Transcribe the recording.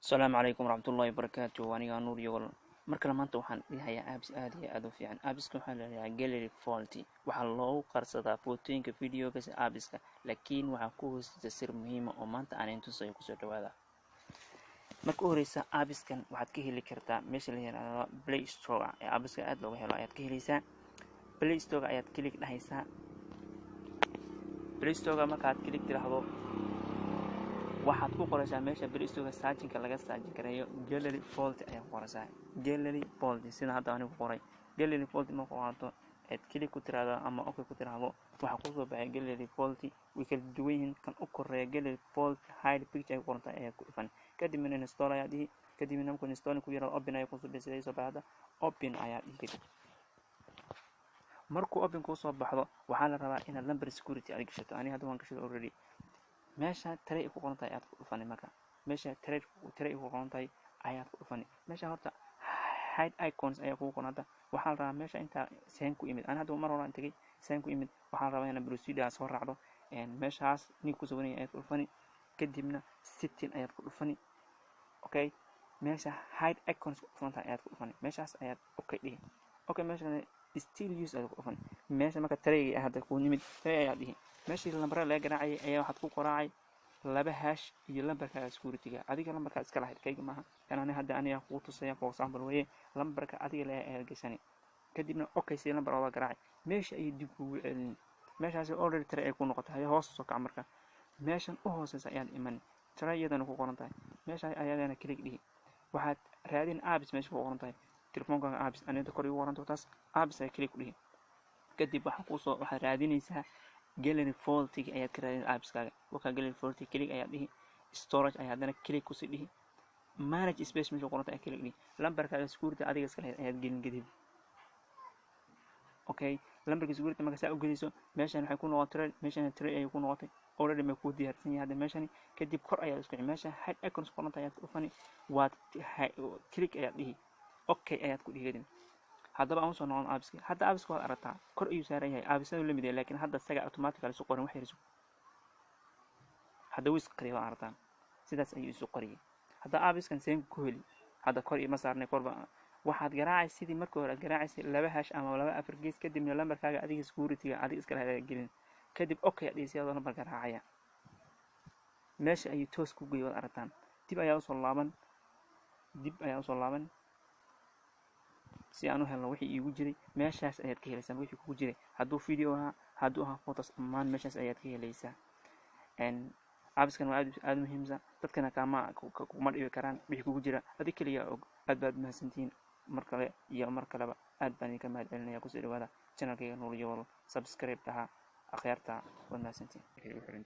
Asalaamu calaykum waraxmatullaahi wabarakaatu. Aniga Nuur Yogol. Mar kale maanta waxaan dhihayaa apps aad iyo aad u fiican. Appska waxaa la yidhaahdaa Gallery Vault. Waxaa loogu qarsadaa footooyinka, videoga, appska, laakiin waxaa ku hoosita sir muhiima oo maanta aan idin tusayo. Kusoo dhawaada. Marka u horeysa, appskan waxaad ka heli kartaa meesha la yidhaahdo Play Store ee appska aad looga helo ayaad ka heleysaa. Play Store ayaad click dhahaysaa. Play Store markaad click tiraahdo, waxaad ku qoraysaa meesha Play Store searchinka laga searchin gareeyo Gallery Vault ayaa ku qoraysaa. Gallery Vault, sida hadda anigu qoray. Gallery Vault marka qorato eed click ku tiraahdo ama okay ku tiraahdo, waxaa kusoo baxay Gallery Vault. Way kala duwan yihiin. Kan u koreeya, Gallery Vault Hide Picture ay ku qorantahay, ayaa ku dhufan. Kadibna install ayaa dhihi. Kadibna markuu install ku yiraahdo, open ayaa kusoo bixi. Sida soo baxda, open ayaa dhihi. Kadib markuu open kuu soo baxdo, waxaa la rabaa inaad number security aad gashato. Ani hadda waan gashaday already. Meesha tray ku qoran tahay ayaad ku dhufani. Marka meesha tray ku qoran tahay ayaad ku dhufani. Meesha horta hide icons ayaa kugu qoran. Hadda waxaa la rabaa meesha intaa seen ku imid. Ani hadda mar hore aan tegay, seen ku imid. Waxaa la rabaa inaad procedure soo raacdo. Meeshaas nin ku sawiran ayaad ku dhufani. Kadibna setting ayaad ku dhufani. Okay, meesha hide icons ku dhufan tahay ayaad ku dhufani. Meeshaas ayaad okay dhihi. Okay, meesha still use ayaad ku dhufani. Meesha marka tray hadda ku nimid, tray ayaad dhihi. Meeshii lambarada laga garaacayay ayaa waxaad ku qoraacay laba hash iyo lambarkaaga security-ga. Adiga lambarkaa iska lahayd, kayga maaha kan. Ani hadda aniga kugu tusaya, for example weye. Lambarka adiga leh ayaad gashani. Kadibna okay, si lambar ooga garaacay, meesha ayay dib kugu celin. Meeshaasi already tray ay ku noqotay. Haye, hoos soo kac. Marka meeshan u hooseysa ayaad iman, tray iyadana ku qoran tahay. Meesha ayadana click dhihi. Waxaad raadin apps meesha ku qoran tahay telefoonkaaga. Apps anida kor igu qoran taas, apps ayaa click ku dhihi. Kadib waxaa kusoo waxaad raadinaysaa Gallery Vaultiga ayaad ka raadin appskaaga. Wakaa Gallery Vault, click ayaad dhihi. Storage ayaa haddana click kusii dhihi. Manage space meesha qoranta ayaa click dhihi. Lambarkaaga security adiga iska lahayd ayaad gelin kadib. Okay, lambarka security marka saa u geliso, meeshan waxay ku noqotay tray. Meeshan tray ayay ku noqotay already, may kuu diyaarsan yahay hadda meeshani. Kadib kor ayaad isku meesha hide icons qoranta ayaad ku dhufani. Waad click ayaad dhihi, okay ayaad ku dhihi. Kadib haddaba aan usoo noqon appski. Hadda appska waad aragtaa, kor ayuu saaran yahay, appsadu la mid yahay, laakiin hadda isaga automatically isu qorin. Wax yar isu hadda wuu isqariyay, waad aragtaan, sidaas ayuu isu qariyay. Hadda appskan seen ku heli? Hadda kor ima saarnay. Korba waxaad garaacay sidii markii hore aad garaacaysay, laba hash ama laba afar gees, kadibna lambarkaaga adiga security-ga adiga iska lahayd gelin. Kadib okay aad dhihisi adoo lambar garaacaya, meesha ayuu toos ku geeyay, waad aragtaan. Dib ayaa usoo laaban, dib ayaa usoo laaban si aan u helno wixii iigu jiray. Meeshaas ayaad ka helaysaa wixii kugu jiray, hadduu video ahaa, hadduu ahaa photos, dhammaan meeshaas ayaad ka helaysaa. Appskan waa aad aad muhiimsan, dadkana kaama kuma dhibi karaan. Wixii kugu jira adig keliya og. Aad baad mahadsantihiin mar kale iyo mar kaleba. Aad baan idinka mahad celinaya. Kusoo dhawaada channelkayga Nuur Yowal. Subscribe dhaha, akhyaarta, waad mahadsantihiin.